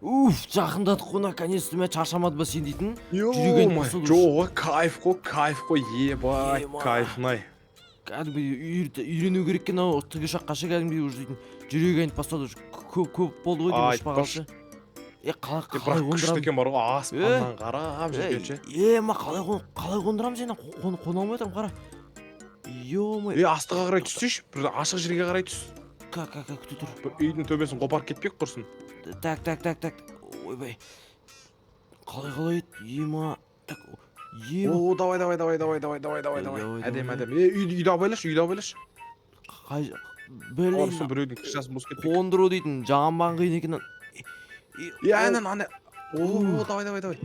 Уф, жақындадық қой наконец-то. Мә, шаршамады ба сен дейтін? Жүрек Ё-моё, басылды. жоқ, кайф қой, кайф қой, ебать, Ема. кайф-ай. Кәдімгідей үйрену керек екен ау тікұшаққа ше. Кәдімгідей уже дейтін жүрек айнып бастады уже. Көп көп болды ғой деймін Айтпашы. ұшпағалы ше. Е, қалай Е, қалай бірақ күшті қондырамын? екен бар ғой, аспаннан қарап жүрген ше. Е, ма, қалай қондырамын сені? Қона алмай отырмын, қара. Ё-моё. Е, астыға қарай түссейші, бір ашық жерге қарай түс. Как, как, как, күте тұр. Бір үйдің төбесін қопарып кетпек құрсын. Так, так, так, так, ойбай, қалай, қалай еді? Ема, так, ема. О, давай, давай, давай, давай, давай, давай, давай, давай. Давай, Әдемі, давай. әдемі. Е, үйді абайлашы, үйді абайлашы. Қай, блин. Құрсын, біреудің крышасын бұзып кетпек. Қондыру дейтін жаман қиын екен. Е, әнен, ана. О, давай, давай, давай.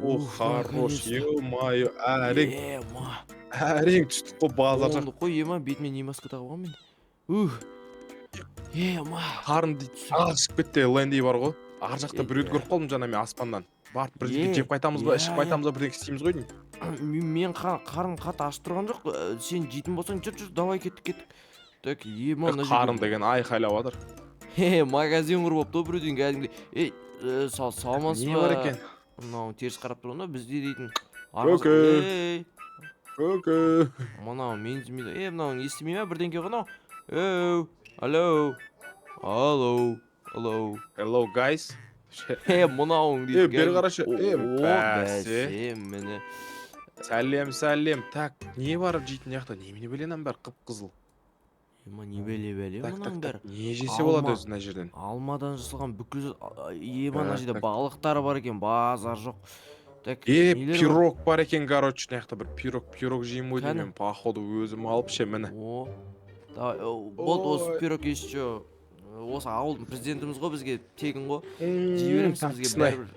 О, Уф, хорош, наконец-то. ё-моё, әрең, Ема. әрең түстік қой, базар жақ. Қондық қой, ема, бетіме не маска тағып алғанмын мен. Ух, ема. Қарын дейді, ашып кетті, Ленди бар ғой. Ар жақта Е, біреуді көріп қалдым жаңа мен аспаннан. Барып бірдеңе Е, жеп қайтамыз ба, ішіп иә, қайтамыз ба, бірдеңе істейміз ғой деймін. Мен қарным қатты ашып тұрған жоқ. Сен жейтін болсаң, жүр, жүр, давай, кеттік, кеттік. Так, ема, мына жерге Қарым деген айқайлап жатыр. Хе, магазин құрып алыпты ғой біреуден кәдімгідей. Ей, саламатсыз Не ба? бар екен? Мынау теріс қарап тұр ғой бізде дейтін. Көке. Ей, Көке. мынау мензімейді. Е, мынау естімей ма, бірдеңке ғой мынау. Оу, алло, алло, алло. Hello, guys. Е, мынауың дейді. Е, бері қарашы. Е, О, бәсе. бәсе, міне. Сәлем, сәлем. Так, не бар жейтін жақта? Немене бәле мынаның бәрі қып-қызыл? Ема, не бәле, бәле Так, мынаның так, бәрі? так. Не жесе болады Алма. өзі мына жерден? Алмадан жасалған бүкіл ема, мына Так, жерде так. балықтар бар екен, базар жоқ. Так, Е, нелер бар? пирог бар екен, короче, мына жақта бір пирог, пирог жеймін ғой деймін Кәні. мен, походу өзім алып ше, міне. О, давай, о, болды осы Ой. пирог. Еще осы ауылдың президентіміз ғой, бізге тегін ғой, жей береміз, бізге Таттысын-ай. бәрібір.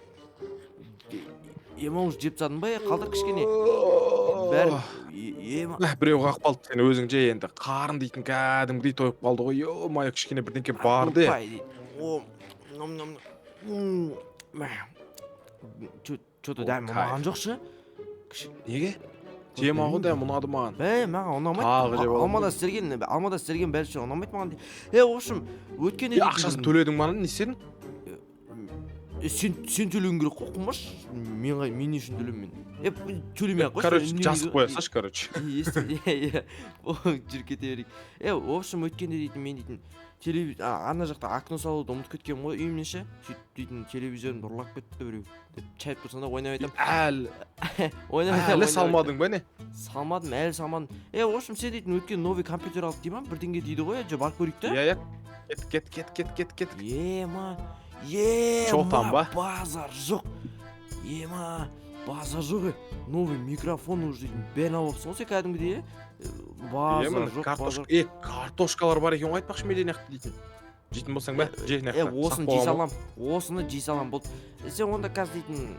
Ема, уже жеп тастадың ба? Е, қалдыр кішкене бәрін. Ема. Мә, біреу қағып қалды, сен өзің же енді. Қарын дейтін кәдімгідей тойып қалды ғой. Ё-моё, кішкене бірдеңке бар де. Апай дейді. О, ном ном. Мә. Че-то О, дәмі кайф. ұнаған жоқ шы. Неге? Тема ғой, дәмі ұнады маған. Бә, маған ұнамайды. Тағы жеп аламын. Алмада істелген бәлше ұнамайды маған. Е, в общем, өткенде Е, ақшасын төледің маған, не істедің? Е, сен төлеуің керек қой, құмаш. Мен не үшін төлеймін мен? Е, төлемей ақ қойшы. Короче, Үндемейді жазып ғой. қоя салшы, короче. Иә, жүр, кете берейік. Е, в общем, өткенде дейтін мен дейтін ана жақта окно салуды ұмытып кеткенмін ғой үйімнен ше. Сөйтіп дейтін телевизорымды ұрлап кетті біреу деп шайып тұрсаң да, ойнап айтамын. Әлі Ойнап айтамын. әлі салмадың ба, не? Салмадым, әлі салмадым. Е, в общем, сен дейтін өткен новый компьютер алды дей ма, бірдеңе дейді ғой, же, барып көрейік та. Иә, иә, кет, кет, кет, кет, кет, кет. Ема, ема. Чё там, ба? Базар жоқ, ема, базар жоқ. Е, новый микрофон уже дейтін бәрін алып алыпсың ғой сен кәдімгідей. Е, базар Е, міне жоқ, картошка. базар. Е, картошкалар бар екен ғой, айтпақшы, менде мына жақта дейтін. Жейтін болсаң ба, же мына Е, жақта. осыны жей салам, осыны жей салам, болды. Е, сен онда қазір дейтін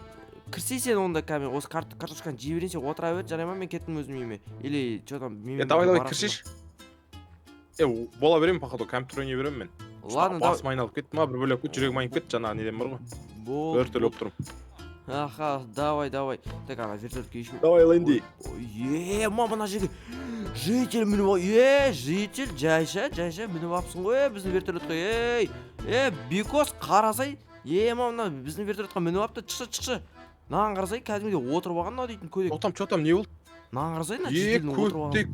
кірсей, сен онда қазір мен осы картошканы жей берейін, сен отыра бер, жарай ма? Мен кеттім өзім үйіме или че там, менімен Е, давай, бірге давай, барасың ба? кірсейші. Е, бола беремін, походу, компьютер ойнай беремін мен. Ладно, давай. Басым айналып кетті ма, бір бөлек кетті, жүрегім айнып кетті, жаңағы неден бар ғой. Болды. Біртүрлі болып тұрмын. Аха, давай, давай. Так, ана вертолетке ешкім. Давай, Ленди. Е, ма, мына жерге житель мініп ал. Е, житель, жайша, жайша мініп алыпсың ғой, е, біздің вертолетқа. Ей, е, бикос, қарасай. Е, ма, мына біздің вертолетқа мініп алыпты. Шықшы, шықшы. Мынаған қарасай, кәдімгідей отырып алған мынау дейтін көдек. Чё там, чё там, не болды? Мынаған қарасай, мына Е, жительдің отырып алған. көктек.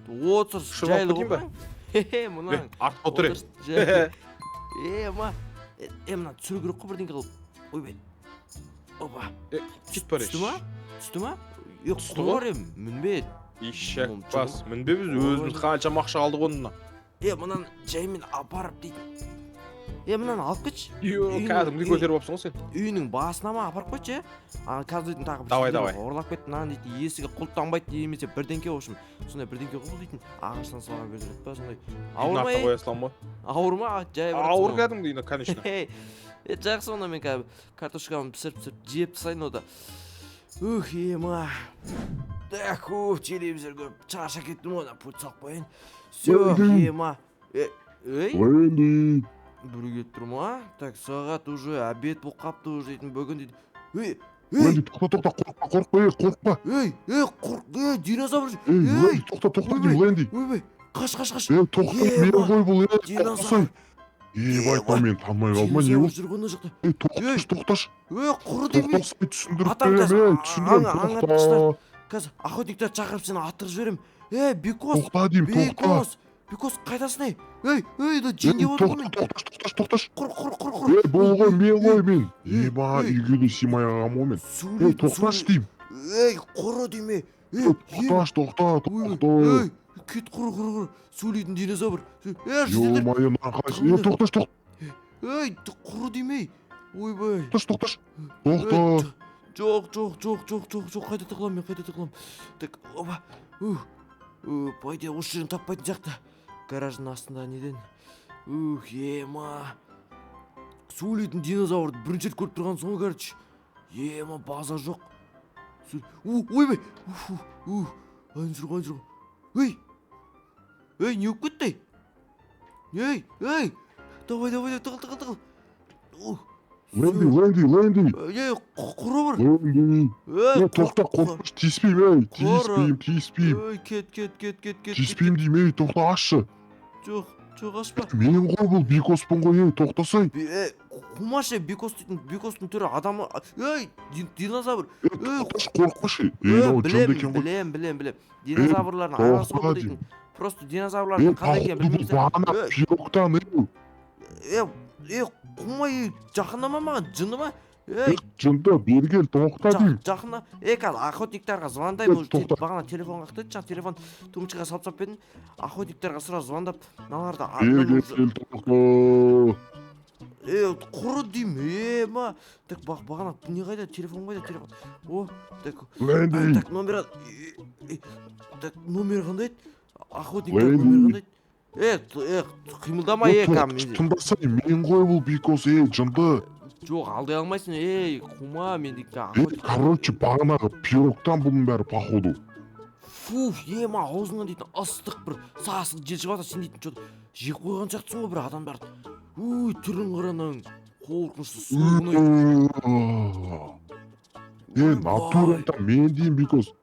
Отыр, Ұшып алып жайлы кетейін ғой. ба? Хе-хе, Е, мынаң. артқа отыр. Отыр, жайлы. Е, ма. Е, мына түсіру керек қой бірдеңе қылып. Ойбай. Опа. Е, кет бар. Түсті ма? Түсті ма? Е, Түсті құр ғой. бар, е, мінбе. Ишак Ом, бас, мінбе, біз өзіміз қаншама ақша алдық онына. Е, мынаны жаймен апарып дейтін. Е, мынаны алып кетші. Йо, кәдімгідей көтеріп алыпсың ғой сен. Үйінің басына ма апарып қойшы, е. Ана қазір дейтін тағы бір Давай, житель давай. ұрлап кетті мынаны дейтін, есігі құлыптанбайды немесе бірдеңке, в общем, сондай бірдеңке ғой бұл дейтін, ағаштан салған вертолет па, сондай. Үйдің Ауыр ма, артына е? қоя саламын ғой. Ауыр ма? Жай баратсың Ауыр ғой. кәдімгідей, конечно. Е, жақсы, онда мен қазір картошкамды пісіріп пісіріп жеп тастайын онда. Ух, ема. Так, ух, телевизор көріп шаршап кеттім ғой, пульт салып қояйын. Все, ема. Е, ей. Лэнди. Біреу келіп тұр ма? Так, сағат уже обед болып қалыпты уже дейтін бүгін дейді. Ей, ей, Лэнди, тоқта, тоқта, қорықпа, қорықпа, ей, қорықпа. Ей, ей, қорқ, ей, динозавр. Ей, Ей, Лэнди, тоқта, тоқта деймін, Лэнди. ойбай, қаш, қаш, қаш. Ей, тоқта, мен Ема, ғой бұл, ей, динозавр. тоқтасай. Ебать, мынау мені танымай қалды ма, не Динозавр болды? жүр ғой мына жақта. Ей, тоқташы, тоқташы. Ей, құры демей. Тоқтасай, түсіндіріп Атам беремін, қазір ей, түсіндіремін, аң тоқта. атқыштар. Қазір охотниктарды шақырып, сені аттырып жіберемін. Ей, Бекос, Тоқта деймін, тоқта. Бекос, Бекос, қайдасың, ей? Ей, ей, да жин Ей, деп отырмын тоқта, мен. тоқташы, тоқташы, тоқташы. Құр, құр, құр, құр. Ей, бұл ғой, мен ғой, мен. Ей, Еба, ей. үйге де сыймай қалғанмын ғой мен. Ей, Сөйлейді, тоқташы сөйлейді. деймін. Ей, құры деме. Ей, Ей, тоқташы, тоқта, ей, тоқта. ей, кет, құры, құры, құры. Сөйлейтін динозавр. Ей, жителдер. Ё-моё, мынаған қалайсың? Ей, тоқташы, Ей, құры демей. Ойбай. тоқташы, тоқташы. Ей, Тоқта. жоқ, жоқ, жоқ, жоқ, жоқ, жоқ, қайда тығыламын мен, қайда тығыламын? Так, опа. Ух. По идее, осы жерден таппайтын сияқты. Гараждың астында неден. Ух, ема. Сөйлейтін динозаврды бірінші рет көріп тұрғансың ғой, короче. Ема, база жоқ. У, ойбай. Ух, ух, ух. Ана жүр ғой, ана жүр ғой. Ей! Ей, не болып кетті? Ей, ей! Давай, давай, давай, тығыл, тығыл, тығыл. Ух. Лэнди, Лэнди, Лэнди. Ей, құры бір. Лэнди. Ей, Ей, тоқта, қорықпашы, тиіспеймін, ей, тиіспеймін, тиіспеймін. Ей, кет, кет, кет, кет, кет. Тиіспеймін деймін, ей, тоқта, ашшы. Жоқ, жоқ, ашпа. Мен ғой бұл, Бекоспын ғой, ей, тоқтасай. Ей, қумашы, Бекос дейтін, Бекостың түрі адам. Ей, динозавр. Ей, Ей, тоқташы, қорықпашы. Ей, Ей, мынау жынды білем, екен ғой. білем, білем, білем. Динозаврлардың арасы ғой тоқта бұл дейтін. Просто Ей, динозаврлардың қандай екенін походу бұл білмейміз. бағана Ей. пирогтан, ей. Ей, ей, қумай, ей, жақындама маған, жынды ма? Ей, Ей, жынды, бері кел, тоқта деймін. жақында. Ей, қазір охотниктарға звондаймын. Ей, Уже тоқта. бағана телефон қақты, жаңа телефон тумочкаға салып тастап едім. Охотниктарға сразу звондап, мыналарды Бері кел, тоқта. Е, құры деймін, е, ма. Так, бағана не қайда, телефон қайда, телефон? О, так, а, Лэнди, так, номер, так, номер қандай еді? Охотниктар Лэнди. номері қандай еді? Е, қимылдама, ей, е, тоқташы, кәдімгі. тыңдасай, мен ғой бұл Бекос, ей, жынды. Жоқ, алдай алмайсың, ей, қума, мен дейтін Ей, охотник. короче, бағанағы пирогтан бұның бәрі, походу. Фу, е, ма, аузыңнан дейтін ыстық бір сасық жел шығып жатыр, сен дейтін что жеп қойған сияқтысың ғой бір адамдарды. Уй, түрін қара ананың, қорқынышты, суығын ай. Е, натурада мен деймін, Бекос.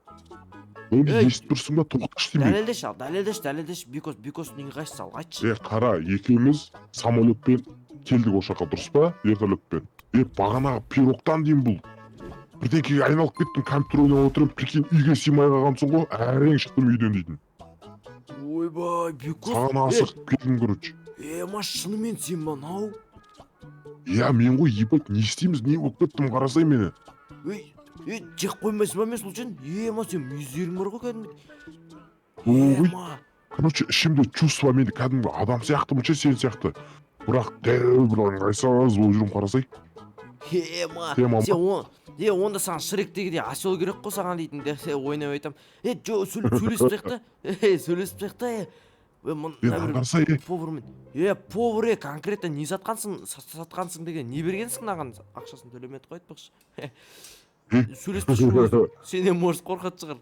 Лэнди, Ей. естіп тұрсың ба, тоқташы деймін. Дәлелдеші, ал, дәлелдеші, дәлелдеші, Бекос, Бекостың қайсысы, ал, айтшы. Е, қара, екеуміз самолетпен келдік осы жаққа, дұрыс па? Вертолетпен. Е, бағанағы пирогтан деймін бұл. Бірдеңкеге айналып кеттім, компьютер ойнап отырмын, прикинь, үйге сыймай қалғансың ғой, әрең шықтым үйден дейтін. Ойбай, Бекос. Саған асығып келдім, короче. Е, ма, шынымен сен мынау? Иә, мен ғой, ебать, не істейміз, не болып кеттім, қарасай мені. Ей, ей, жеп қоймайсың ба мен случайно? Е, ма, сен мүйіздерің бар ғой кәдімгі. Ой, Е, ма, короче, ішімде чувство, мен кәдімгі адам сияқтымын ше, сен сияқты. Бірақ дәу бір ыңғайсыз болып жүрмін, қарасай. Е, ма, Тема ма? сен е, онда саған Шректегідей осел керек қой саған дейтін де, се ойнап айтамын. Е, жо, сөйлесіп тұрайық та. Е, сөйлесіп тұрайық та, е. Е, Е, мына бір қарасай, е, повармен. Е, повар, е, конкретно не сатқансың, сатқансың деген, не бергенсің маған? Ақшасын төлемеді ғой айтпақшы. Е. Сөйлесіп тұршы, сенен может қорқатын шығар.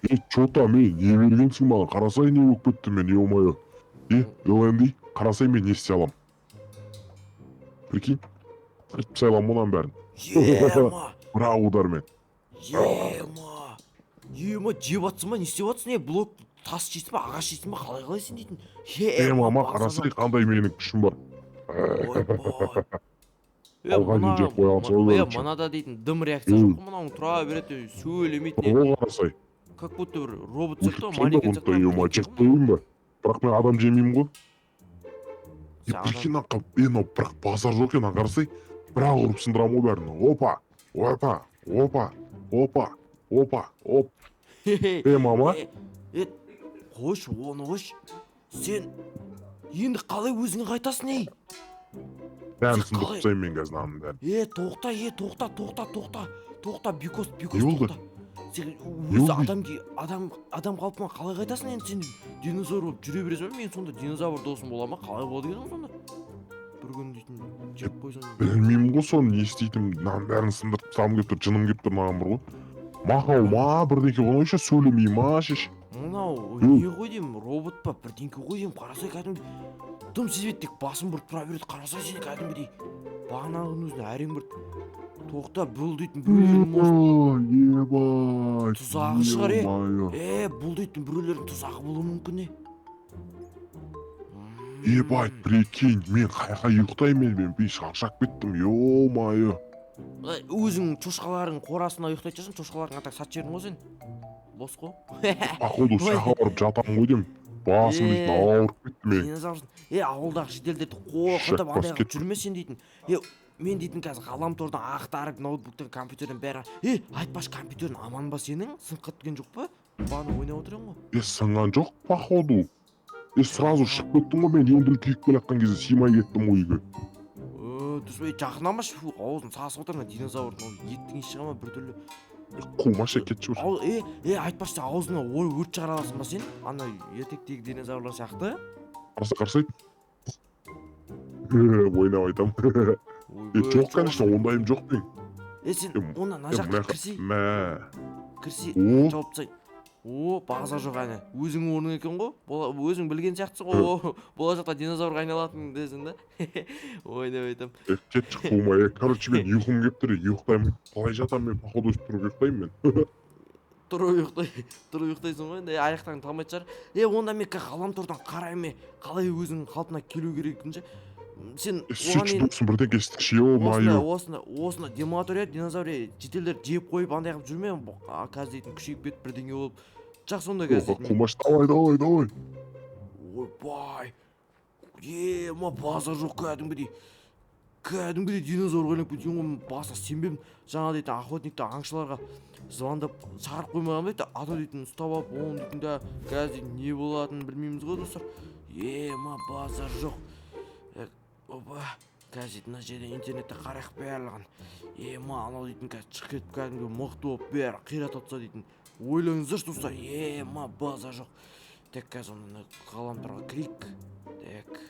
Е, че там, е, не бергенсің маған, қарасай, не болып кеттім мен, ё-моё. Е, Лэнди, қарасай, мен не істей аламын. Прикинь, қырып тастай аламын мұның бәрін. Е, ма. Бір ақ удармен. Ема, ема, жеп жатсың ба, не істеп жатсың, е, блок тас жейсің ба, ағаш жейсің ба, қалай қалай сен дейтін? Е, мама, қарасай, қандай менің күшім бар. Ойбай. Е, Алған мына, жеп қойған сол е, короче. мынада дейтін дым реакция жоқ қой, мынауың тұра береді, е, сөйлемейді, не, О, қарасай, как будто бір робот сияқты ғой, өлтіріп манекен тастаймын сияқты. ба, ема, жеп қояйын ба? Бірақ мен адам жемеймін ғой. Е, Сен адам- прикинь, е, мынау бірақ базар жоқ екен, қарасай, бір ақ ұрып сындырамын ғой бәрін. Опа, опа, опа, опа, опа, оп. Е, мама, Е, е, қойшы оны, қойшы. Сен енді қалай өзіңе қайтасың, ей? Бәрін сен сындырып қалай- тастаймын мен қазір мынаның бәрін. Е, тоқта, е, тоқта, тоқта, тоқта, тоқта, Бекос, Бекос, Не болды? тоқта. Сен Не өзі болды? адам, адам, адам қалпына қалай қайтасың енді, сен динозавр болып жүре бересің бе? Мен сонда динозавр досым бола ма? Қалай болады екен ол сонда? Бір күн дейтін жеп қойсаң. Білмеймін ғой соны, не істейтінімді, мынаның бәрін сындырып тастағым келіп тұр, жыным келіп тұр маған бір ғой. Мақау ма, бірдеңке қойшы, сөйлемей ма, шеш. Мынау М. не ғой деймін, робот па, бірдеңке ғой деймін, қарасай, кәдімгі дым сезбейді, тек басын бұрып тұра береді, қарасай сен кәдімгідей. Бағанағының өзіне әрең бір. Тоқта, бұл дейтін біреулердің может Ебать. Тұзағы шығар, е. Ё-моё. Е, бұл дейтін біреулердің тұзағы болуы мүмкін, е. Ебать, прикинь, мен қаяққа ұйықтаймын? Мен шаршап кеттім, ё-моё. Өзің шошқалардың қорасына ұйықтайтын шығарсың. Шошқалардың ата сатып жібердің ғой сен, бос қой. Походу, жаққа барып жатамын ғой деймін, басым дейтін ауырып кетті мен. Динозаврсың. Е, ауылдағы жительдерді қорқытып, Шек андай басып қылып кетті. жүрме сен дейтін. Е, мен дейтін қазір ғаламтордан ақтарып, ноутбуктан, компьютерден бәрі. Е, айтпашы, компьютерің аман ба сенің? Сынып кеткен жоқ па? Бағана ойнап отыр едің ғой. Е, сынған жоқ, походу. Е, сразу шығып кеттім ғой мен, енді үлкейіп келе жатқан кезде сыймай кеттім ғой үйге. Ö, дұрыс па? Е, жақындамашы, фу, аузың сасып отыр ана динозаврдың. Ол еттің иісі шыға ма біртүрлі? Қумашы, кетші бір. Ал, е, е, айтпашы, сен аузыңа ой өрт шығара аласың ба сен, ана ертектегі динозаврлар сияқты? Қараса, қарасай, ойнап айтамын. Е, Ойбай, жоқ, конечно, ондайым жоқ мен. Е, сен Е, онда мына е, жаққа мына кірсей. Мә. Кірсе, О. жауып тастайын. О, базар жоқ, әне өзіңнің орның екен ғой. Өзің білген сияқтысың ғой. О, болашақта динозаврға айналатын десің да, ойнап айтамын. Е, кетші, қумай. Е, короче, мен ұйқым келіп тұр, ұйықтаймын. Қалай жатамын мен? Походу, өстіп тұрып ұйықтаймын мен. Тұрып ұйықтай, тұрып ұйықтайсың ғой енді. Е, аяқтарың талмайтын шығар. Е, онда мен қазір ғаламтордан қараймын, е, қалай өзіңнің қалпына келу керектігін ше. Сен Е, оған сөйтші, дейін досым, бірдеңке істейікші, ё-моё. Осында, осында демала тұр, иә. Динозавр, е, жительдер жеп қойып, андай қылып жүрме. Қазір дейтін күшейіп кетіп, бірдеңе болып жақсы онда қазір дейтін. Қумаш, давай, давай, давай. Ойбай, е ма, базар жоқ, кәдімгідей, кәдімгідей динозаврға айналып кеткен ғой. Мен баста сенбедім. Жаңа дейтін охотникті, аңшыларға звондап шақырып қоймаған ба еді, а то дейтін ұстап алып оны дейтін да, қазір дейтін не болатынын білмейміз ғой, достар. Е ма, базар жоқ. Е, опа, қазір дейтін мына жерде интернетте қарайық барлығын. Е ма, анау дейтін қазір шығып кетіп, кәдімгі мықты болып, бәрі қиратып жатса дейтін, ойлаңыздаршы, достар. Е ма, базар жоқ. Так, қазір оны ғаламторға кірейік. Так.